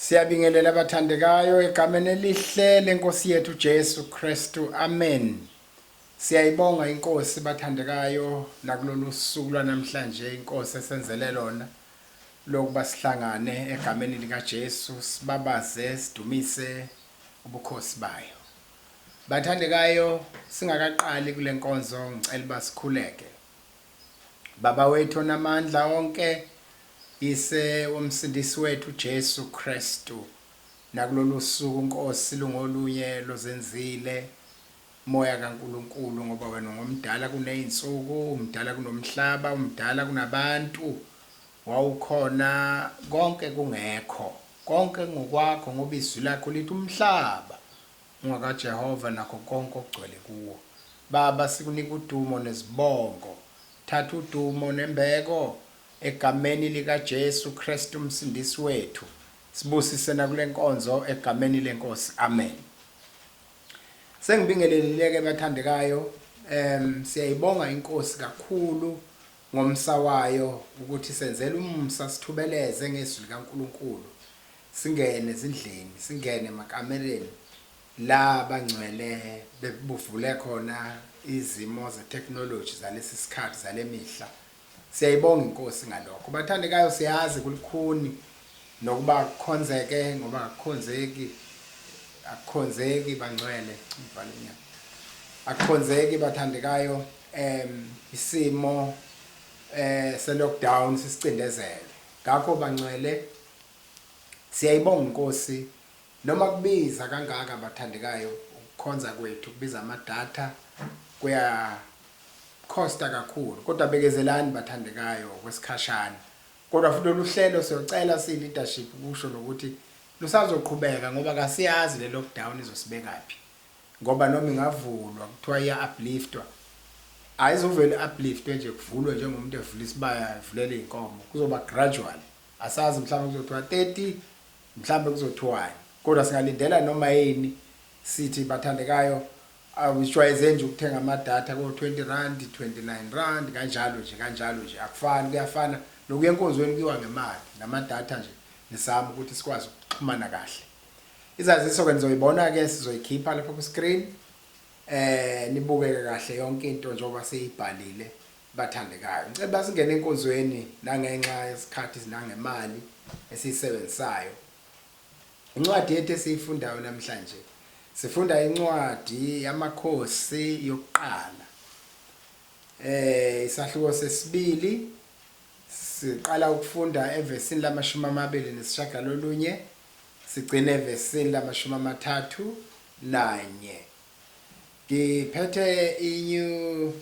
Siyabingelela abathandekayo egameni elihle lenkosi yethu Jesu Kristu. Amen. Siyayibonga inkosi bathandekayo nakulolu suku lwanamhlanje inkosi esenzele lona lokuba sihlangane egameni likaJesu sibabaze sidumise ubukhosi bayo. Bathandekayo singakaqali kule nkonzo ngicela uba sikhuleke. Baba wethu onamandla onke, Yise woMsindisi wethu Jesu Kristu, nakulolu suku Nkosi lungolunye lozenzile, Moya kaNkulunkulu, ngoba wena ungomdala kunezinsuku, umdala kunomhlaba, umdala kunabantu, wawukhona konke kungekho, konke kungokwakho, ngoba izwi lakho lithi umhlaba ungakaJehova nakho konke okugcwele kuwo. Baba, sikunika udumo nezibongo. Thatha udumo nembeko egameni likaJesu Kristu uMsindisi wethu. Sibusise nakule nkonzo egameni leNkosi. Amen. Sengibingelelile-ke bathandekayo. Siyayibonga iNkosi kakhulu ngomsa wayo ukuthi senzele umusa sithubeleze ngezwi likaNkulunkulu. Singene ezindlini, singene emakamereni la abangcwele bebuvule khona izimo zeteknoloji zalesi sikhathi zale mihla. Siyayibonga iNkosi ngalokho. Bathandekayo siyazi kulikhuni nokuba kukhonzeke ngoba akukhonzeki akukhonzeki bangcwele ngivale umnyango. Akukhonzeki bathandekayo isimo se lockdown sisicindezele. Ngakho bangcwele Siyayibonga iNkosi noma kubiza kangaka bathandekayo ukukhonza kwethu kubiza ama-data kuya costa kakhulu kodwa bekezelani bathandekayo okwesikhashana kodwa futhi lolu hlelo siyocela siyi-leadership kusho nokuthi lusazoqhubeka ngoba kasiyazi le lockdown izosibekaphi ngoba noma ingavulwa kuthiwa iya-upliftwa ayizuvele upliftwe nje kuvulwe njengomuntu evula isibaya evulela iy'nkomo kuzoba gradual. Asazi mhlawumbe kuzothiwa 30 mhlawumbe kuzothiwani kodwa singalindela noma yini sithi bathandekayo awujwayeze nje ukuthenga amadatha ko-20 rand 29 rand kanjalo nje kanjalo nje akufani kuyafana nokuya enkonzweni kuyiwa ngemali namadatha nje nizama ukuthi sikwazi ukuxhumana kahle izaziso-ke nizoyibona-ke sizoyikhipha lapha ku-screen eh nibukeke kahle yonke into njengoba siyibhalile Bathandekayo, ngicela uba singene enkonzweni nangenxa yesikhathi nangemali esiyisebenzisayo. Incwadi yethu esiyifundayo namhlanje, sifunda incwadi yamakhosi yokuqala. Eh isahluko sesibili siqala ukufunda evesini lamashumi amabili nesishagalolunye sigcine evesini lamashumi amathathu nanye. Ngiphethe i-New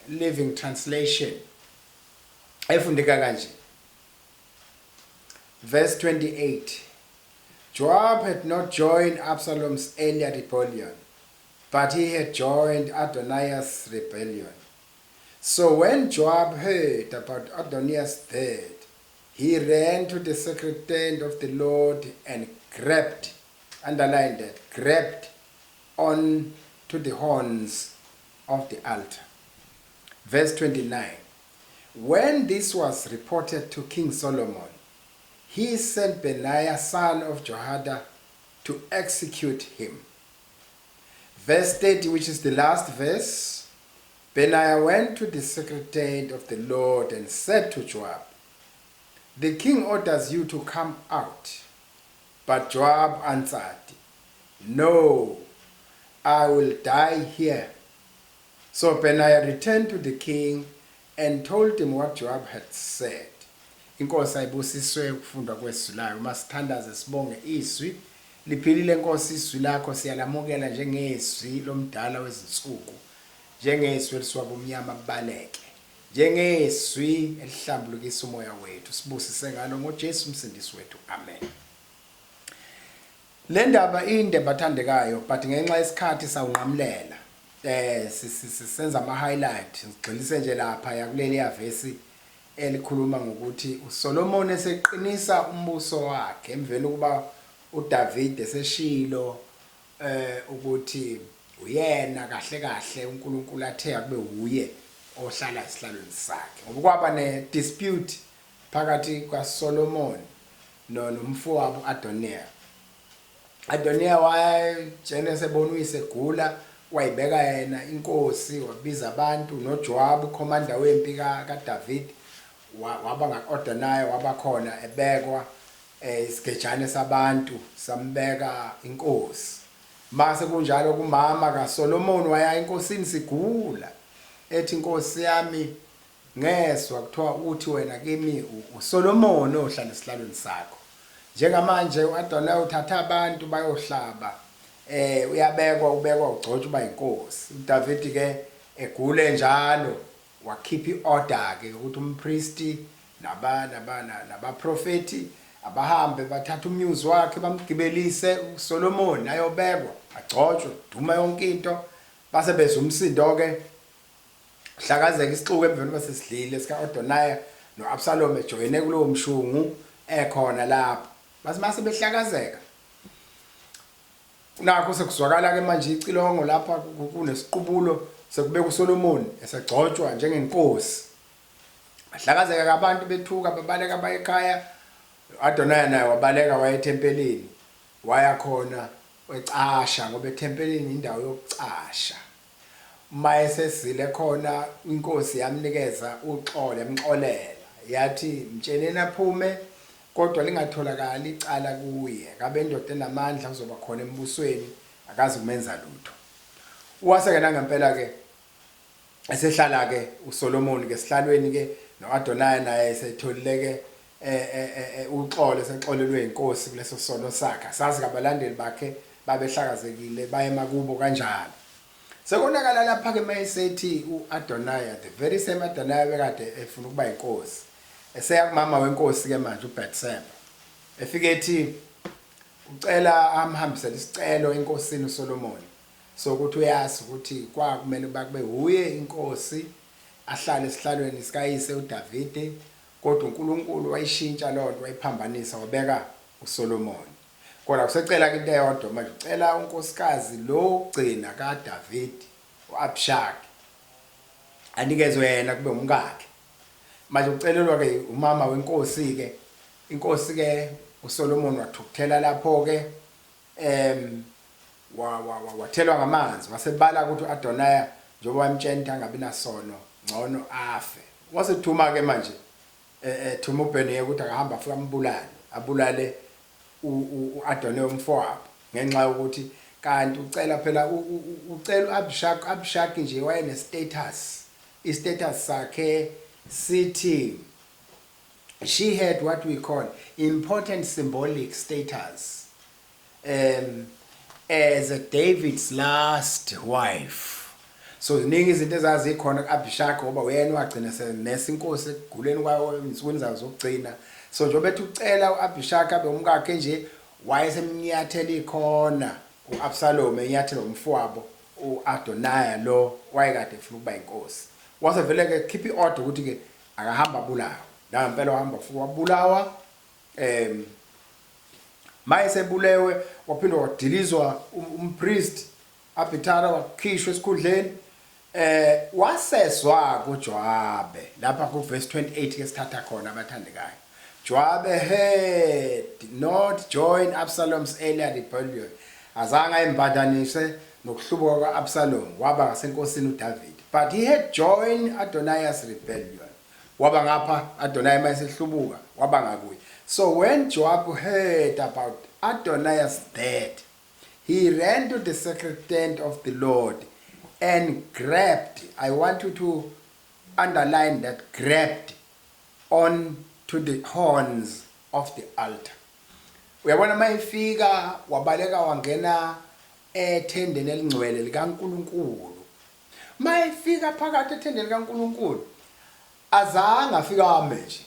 Living Translation efundeka kanje. Verse 28. Joab had not joined Absalom's earlier rebellion, but he had joined Adoniah's rebellion. So when Joab heard about Adoniah's death, he ran to the sacred tent of the Lord and grabbed, underline that, grabbed on to the horns of the altar. Verse 29. When this was reported to King Solomon, he sent Benaiah son of Jehoiada to execute him. Verse 30, which is the last verse, Benaiah went to the sacred tent of the Lord and said to Joab, The king orders you to come out. But Joab answered, No, I will die here. So Benaiah returned to the king and told him what Joab had said. Inkosi ayibusiswe ukufundwa kwezwi layo. Uma sithandaze sibonge izwi liphilile Nkosi izwi lakho siyalamukela njengezwi lomdala wezinsuku njengezwi elisuka kumnyama kubaleke njengezwi elihlambulukisa umoya wethu sibusise ngalo ngoJesu umsindisi wethu amen. Le ndaba inde bathandekayo but ngenxa yesikhathi sawunqamulela eh senza ama highlight sigxilise nje lapha yakuleli yavesi elikhuluma ngokuthi uSolomon eseqinisa umbuso wakhe emveni kuba uDavid eseshilo eh ukuthi uyena kahle kahle uNkulunkulu athe akube uye ohlala esihlalweni sakhe ngoba kwaba ne dispute phakathi kwaSolomon. nomfowabo Adoniya. Adoniya wayetshena esebona uyise egula, wayibeka yena inkosi, wabiza abantu noJowabu ukhomanda wempi kaDavid waba ngaku-Adoniya, waba khona ebekwa isigejane sabantu sambeka inkosi. Mase kunjalo kumama kaSolomon waya enkosini sigula, ethi inkosi yami ngezwa kuthiwa uthi wena kimi uSolomon ohlala esihlalweni sakho. Njengamanje uAdonai uthatha abantu bayohlaba, uyabekwa, ubekwa ugcotshwa uba inkosi. uDavid ke egule njalo wakhipha iorder ke ukuthi umpristi nabaprofeti abahambe bathatha umnyuzi wakhe bamgibelise uSolomon ayobekwa agcotshwe duma yonke into. Base bezwa umsindo ke, hlakazeka isixuku emveni kwase sidlile sika-Adonaya no-Absalom ejoyine kulowo mshungu ekhona lapho. Base mase behlakazeka, nakho sekuzwakala ke manje icilongo lapha kunesiqubulo, sekubeka uSolomon esegcotshwa njengenkosi. Bahlakazeka abantu bethuka, babaleka baye ekhaya. Adonaya naye wabaleka waya ethempelini, waya khona ecasha ngoba ethempelini indawo yokucasha. Uma esezile khona inkosi yamnikeza uxolo, yamxolela, yathi mtsheneni aphume kodwa lingatholakali icala kuye, kabe indoda enamandla uzoba khona embusweni, akazi kumenza lutho. Wase-ke nangempela-ke esehlala-ke uSolomoni ke esihlalweni-ke no-Adonaya naye esetholile-ke uxolo, esexolelwe inkosi kuleso sono sakhe. Asazi abalandeli bakhe babehlakazekile bayema kubo kanjalo. Sekonakala lapha-ke mayesethi u-Adonaya, the very same Adonaya bekade efuna ukuba inkosi, eseya kumama wenkosi-ke manje uBathsheba, efike ethi ucela amhambisele isicelo enkosini uSolomoni sokuthi uyazi ukuthi kwakumele ukuba kube wuye inkosi ahlale esihlalweni sikayise uDavide, kodwa uNkulunkulu wayishintsha loo nto, wayiphambanisa, wabeka uSolomoni. Kodwa usecela into eyodwa manje, ucela unkosikazi lo wokugcina kaDavid uAbishagi anikezwe yena kube umkakhe. Manje ucelelwa ke umama wenkosi ke, inkosi ke uSolomon wathukuthela lapho ke, wathelwa ngamanzi, wasebala ukuthi uAdonaya njengoba wayemtshela ukuthi angabi nasono ngcono afe. Wasethuma ke manje ethuma uBheniye ukuthi akahamba afike ambulale, abulale uAdonaya umfowabo, ngenxa yokuthi kanti ucela phela ucela uAbishag. Abishag nje wayene status, istatus sakhe sithi she had what we call important symbolic status as a David's last wife. So ziningi izinto ezazikhona kuAbishag ngoba uyena wagcina senesa inkosi ekuguleni kwayo ezinsukwini zayo zokugcina. So njengoba ethi ucela uAbishag abe umkakhe nje, wayesemnyathela ikhona uAbsalom, enyathela umfowabo uAdonaya lo wayekade efuna ukuba inkosi. Wase vele ke khipha iorder ukuthi ke akahamba abulawa. Nangempela wahamba futhi wabulawa. Maye sebulewe waphinde wadilizwa umpriest Abithara, wakhishwa esikhundleni. Wasezwa kuJoabe lapha ku verse 28 ke sithatha khona abathandekayo. Joabe had not joined Absalom's earlier rebellion, azange ayimbandanise nokuhlubuka kwa-Absalom, waba ngasenkosini uDavid, but he had joined Adoniah's rebellion, waba ngapha Adonai mayesehlubuka waba ngakuye. So when Joab heard about Adoniah's death, he ran to the sacred tent of the Lord and grabbed, I want you to underline that, grabbed on to the horns of the altar. Uyabona mayefika wabaleka wangena ethendeni elingcwele likaNkuluNkulu. Mayefika phakathi ethendeni likaNkuluNkulu, azange afika ame nje,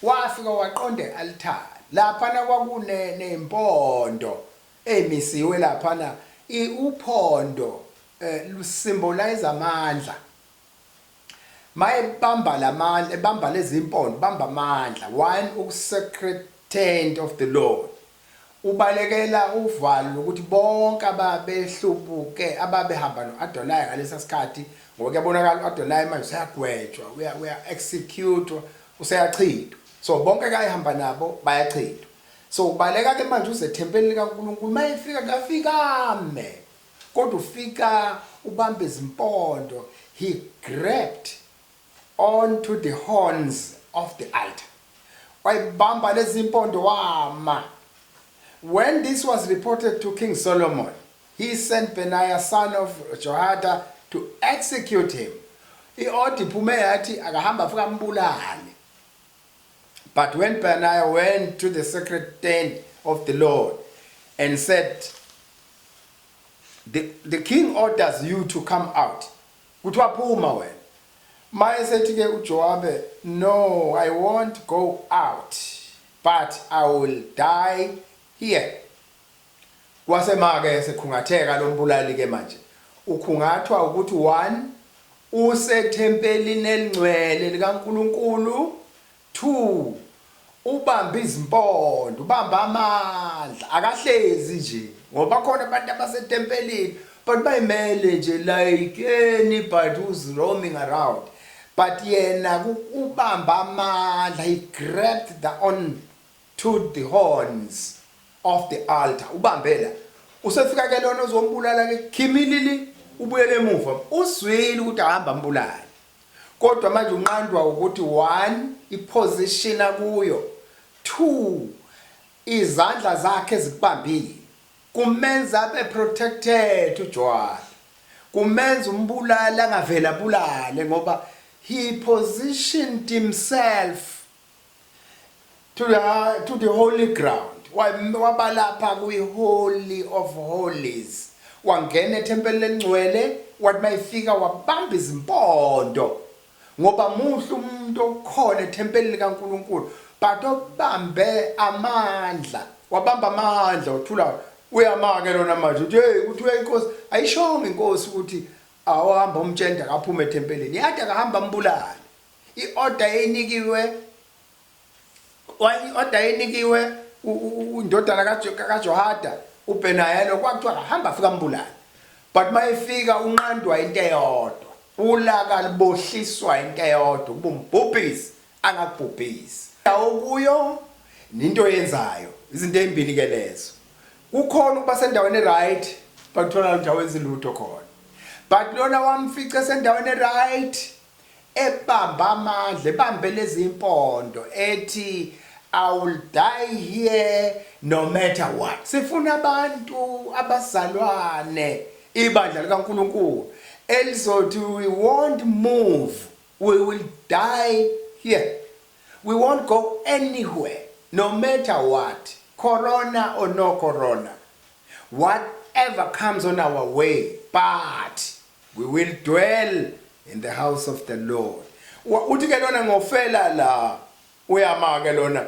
wafika waqonda e-altare. Laphana kwakune nempondo emisiwe laphana. Uphondo lusymbolize amandla. Mayebamba lamandla, ebamba lezi impondo, bamba amandla one ukusacred tent of the Lord, ubalekela uvalo lokuthi bonke ababehlubuke ababehamba no-Adonai ngalesa sikhathi, ngoba kuyabonakala u-Adonai manje useyagwetshwa, uya execute, useyachithwa. So bonke kayehamba nabo bayachithwa. So ubaleka ke manje uze ethempelini likaNkulunkulu, mayefika kafika ame, kodwa ufika ubamba izimpondo. He grabbed onto the horns of the altar, wayibamba lezi mpondo wama. When this was reported to King Solomon, he sent Benaiah son of Jehoiada to execute him. I-order iphume yathi akahamba afika ambulale. But when Benaiah went to the sacred tent of the Lord and said, The king orders you to come out," kuthiwa phuma wena. Maye sethi ke uJoabe, "No, I won't go out, but I will die here." Kwasema-ke sekhungatheka lo mbulali ke manje. Ukhungathwa ukuthi one, usethempelini elingcwele likaNkulunkulu, two, ubamba izimpondo, ubamba amandla, akahlezi nje ngoba khona abantu abasetempelini but bayimele nje like anybody who's roaming around, but yena ubamba amandla. He grabbed the on to the horns of the altar, ubambela. Usefika ke lona ozombulala ke khimilili, ubuyele emuva. Uzwile ukuthi ahamba ambulale, kodwa manje unqandwa ukuthi one, iposition akuyo, two, izandla zakhe zikubambile, kumenza abe protected uJoab, kumenza umbulali angavela abulale ngoba he positioned himself to the holy ground. Wabalapha kwi-holy of holies, wangena ethempelini elingcwele, wathi mayifika wabamba izimpondo, ngoba muhle umuntu okhona ethempelini likaNkulunkulu but obambe amandla. Wabamba amandla, uthula, uyamake lona manje uthi, "Hey, uthi inkosi ayishongo inkosi ukuthi awuhamba umtshenda akaphuma ethempelini, yathi akahamba ambulale." I-order eyinikiwe, i-order eyinikiwe indodana kaJohada uBenayelo, kwakuthiwa akahamba afika ambulale, but mayefika unqandwa into eyodwa, ulaka libohliswa into eyodwa, kuba umbhubhisi angakubhubhisi kuyo ninto yenzayo. Izinto ezimbili ke lezo. Kukhona ukuba sendaweni right but uthola ukuthi awenzi lutho khona, but lona wamfica sendaweni right, ebamba amandla, ebambe lezi impondo, ethi, "I will die here no matter what." Sifuna abantu abazalwane, ibandla likaNkulunkulu elizothi, "We won't move, we will die here, we won't go anywhere no matter what, corona or no corona, whatever comes on our way, but we will dwell in the house of the Lord." Uthi ke lona, "Ngofela la." Uyama ke lona,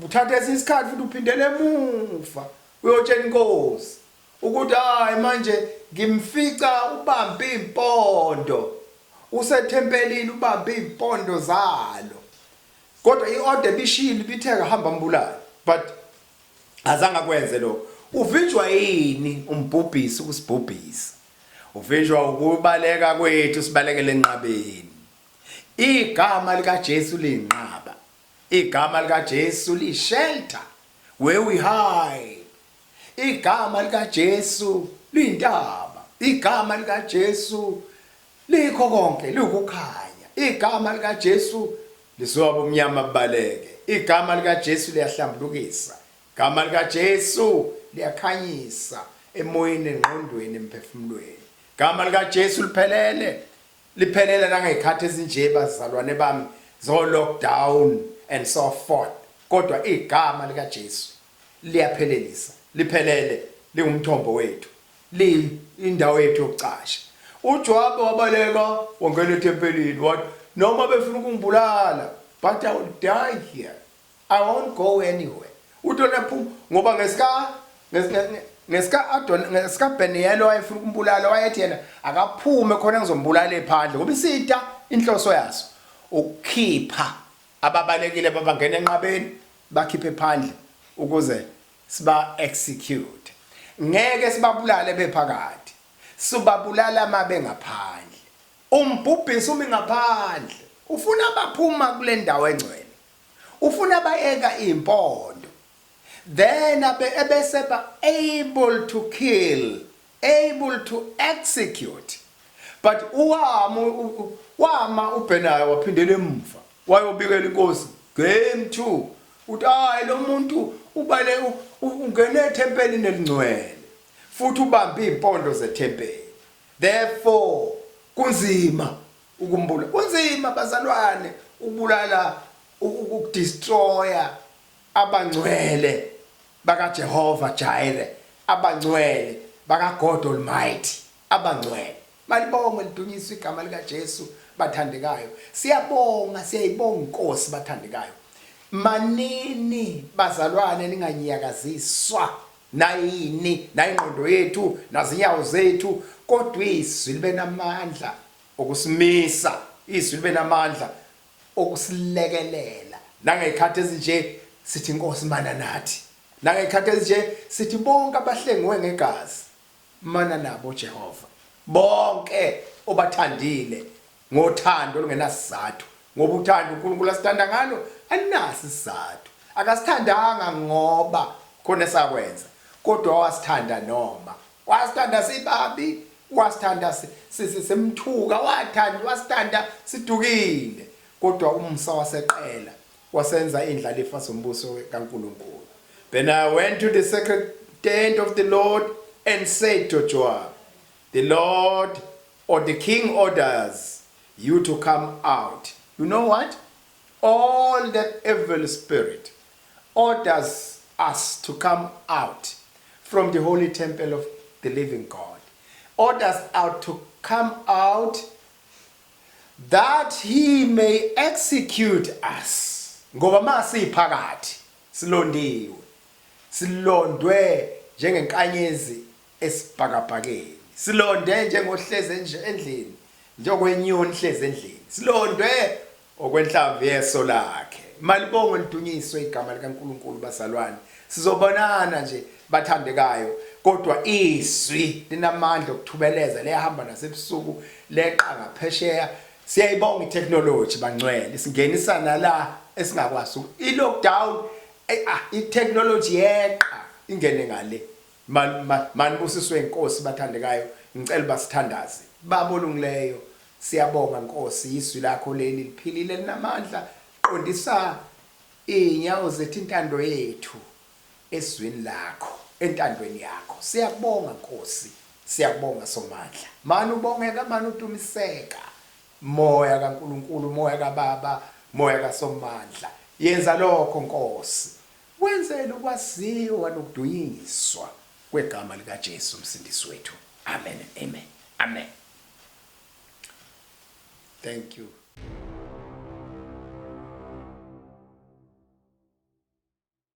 uthatha esinye isikhathi futhi uphindele emuva uyotshela inkosi ukuthi, "Hayi, manje ngimfica ubambe impondo, usethempelini, ubambe impondo zalo, kodwa iorder bishilo bitheka hamba mbulala," but azange akwenze lokho. Uvinjwa yini umbhubhisi ukusibhubhisa? Uvinjwa ukubaleka kwethu, sibalekele enqabeni. Igama likaJesu liyinqaba, igama likaJesu liyishelter where we hide, igama likaJesu liyintaba, igama likaJesu likho konke, liwukukhanya, igama likaJesu lisuka bomnyama bubaleke, igama likaJesu liyahlambulukisa, igama likaJesu liyakhanyisa emoyeni, engqondweni, emphefumulweni. Igama likaJesu liphelele, liphelele nangezikhathi ezinje, bazalwane bami, zo lockdown and so forth, kodwa igama likaJesu liyaphelelisa, liphelele, lingumthombo wethu, li indawo yethu yokucasha. UJowabe wabaleka wangena ethempelini, wathi, "Noma befuna ukungibulala, but I will die here, I won't go anywhere." Uthi lona phuma ngoba ngesika Adon ngesika Beniyelo wayefuna ukumbulala, wayethi yena akaphume khona ngizombulala ephandle, ngoba isita inhloso yaso ukukhipha ababalekile babangena enqabeni, bakhiphe phandle ukuze siba execute. Ngeke sibabulale bephakathi, sibabulala mabe ngaphandle. Umbhubhisi umi ngaphandle, ufuna baphuma kule ndawo engcwele, ufuna bayeka impondo. Then ebese ba able to kill, able to execute. But uwama wama uBhenaya waphindela emva wayobikela inkosi game 2 uthi hayi lo muntu ubale ungene ethempelini elingcwele futhi ubambe izimpondo zethempeli, therefore kunzima ukumbula, kunzima bazalwane ukubulala, ukudestroya abangcwele bakaJehova Jireh, abangcwele baka God Almighty, abangcwele. Malibongwe lidunyiswe igama likaJesu bathandekayo. Siyabonga, siyayibonga inkosi bathandekayo. Manini bazalwane ninganyakaziswa nayini nayingqondo yethu nazinyawo zethu, kodwa izwi libe namandla okusimisa, izwi libe namandla okusilekelela. Nangezikhathi ezinje sithi inkosi mana nathi. Nangezikhathi ezinje sithi bonke abahlengiwe ngegazi mana nabo Jehova, bonke obathandile ngothando olungenasizathu, ngoba uthando uNkulunkulu asithanda ngalo alinaso isizathu. Akasithandanga ngoba khona esakwenza, kodwa wasithanda noma wasithanda sibabi, wasithanda simthuka, wathanda wasithanda sidukile, kodwa umusa waseqela wasenza indlalifa zombuso kaNkulunkulu. Then I went to the sacred tent of the Lord and said to Joab, "The Lord or the king orders you to come out." You know what? All that evil spirit orders us to come out from the holy temple of the living God. Orders out to come out that he may execute us. Ngoba masiphakathi silondiwe. Silondwe njengenkanyezi esibhakabhakeni. Silonde njengohleze endlini, njengokwenyoni hleze endlini. Silondwe okwenhlamvu yeso lakhe. Malibongwe lidunyiswe igama likaNkulunkulu bazalwane. Sizobonana nje bathandekayo, kodwa izwi linamandla okuthubeleza, liyahamba nasebusuku, leqa ngaphesheya. Siyayibonga itechnology bangcwele, singenisa nala esingakwazi. I-lockdown, i-technology yeqa ingene ngale. Manibusiswe inkosi bathandekayo, ngicela basithandaze. Baba olungileyo, siyabonga Nkosi, izwi lakho leli liphilile linamandla, qondisa inyawo zethu, intando yethu ezwini lakho, entandweni yakho. Siyabonga Nkosi, siyabonga Somandla. Mani ubongeka, mani udumiseka. Moya kaNkulunkulu, moya kaBaba, moya kaSomandla. Yenza lokho Nkosi. Wenzele ukwaziwa nokudunyiswa kwegama likaJesu umsindisi wethu. Amen and amen. Amen. Thank you.